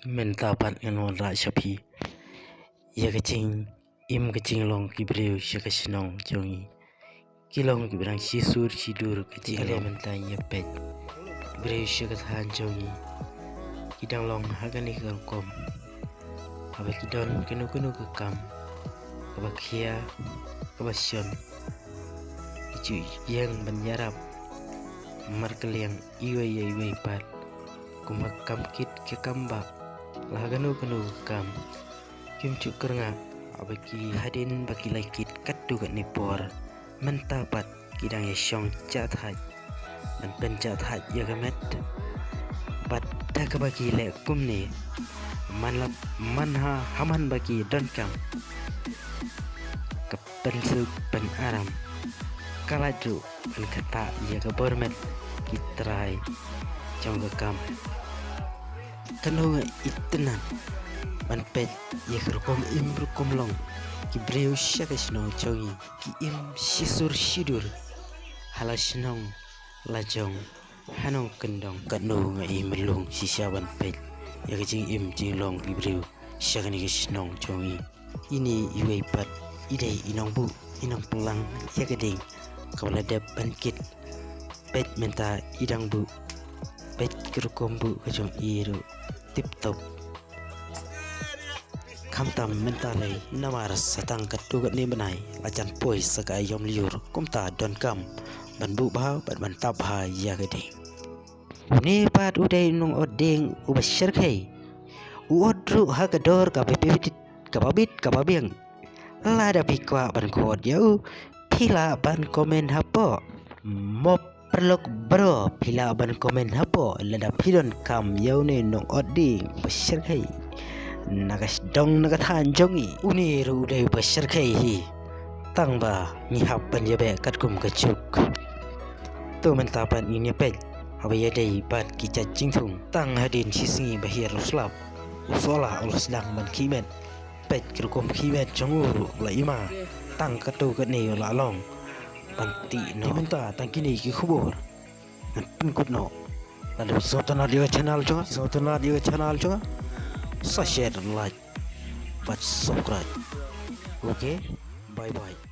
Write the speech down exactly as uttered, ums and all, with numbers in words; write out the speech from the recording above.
Mynta pat ngan wanrah sha phi ïa ka jingim ka jinglong ki briew sha ka shnong jong ngi. Ki long kiba dang shisur shidur ka jinglong. Mynta ngi ïa peit ki briew sha ka thaiñ jong ngi ki dang long ha kane ka rukom. Haba ki don kano kano ka kam kaba khia kaba shon, ki ju ïeng ban ïarap markylliang iwei ïa iwei pat. Kum ha ka kam kit ka kam bah, la ha kano kano ka kam, kim ju kyrngah. Haba ki, hadien ba ki la kit katto katne por, mynta pat ki dang ïa shong jah thait ban pynjah thait ïa ka met. Bad da kaba ki leh kumne, man la, man ha, ha man ba ki donkam ka pynsuk pynaram, ka lait ruh ban ktah ïa ka bor met ki trai jong ka kam. Kano nga itynnad ban peit ïa ka rukom im rukom long ki briew sha ka shnong jong ngi, ki im shisur shidur ha la shnong la jong, ha nongkyndong. Kano nga i mlung shisha ban peit ïa ka jingim jinglong ki briew sha kane ka shnong jong ngi. Ine iwei pat i dei i nongbuh, i nongpynlang ïa ka dieng kaba la dep ban kit. Peit mynta i dang buh, peit ka rukom buh ka jong i ruh tip top. Khamtam mynta lei namar sa tang katto katne bnai la jan poi sa ka aïom lyiur, kumta donkam ban buh bha bad ban tap bha ïa ka dieng. Une pat u dei u nongod dieng uba shyrkhei. U ot ruh ha ka dor kaba bit, kaba bit kaba biang. Lada phi kwah ban khot ïa u, phi lah ban comment hapoh. Mo paralok bro, phi lah ban comment hapoh lada phi donkam ïa une u nongod dieng uba shyrkhei na ka shnong na ka thaiñ jong ngi. Une ruh u dei uba shyrkhei hi. Tang ba ngi hap ban ïabeh katkum ka juk. To mynta pat ngin ïa peit haba ïadei bad ki jait jingthung. Tang hadien shisngi ba hiar u slap, u sohla u la sdang ban khih met. Peit ki rukom khih met jong u ruh la i ma. Tang katto katne u la long ban tih noh. Te mynta tang kine ki khubor ngan pynkut noh. Lada phi sngewtynnad ïa ka channel jong nga, sngewtynnad ïa ka channel jong nga, sa share, like bad subscribe. Okay, bye bye.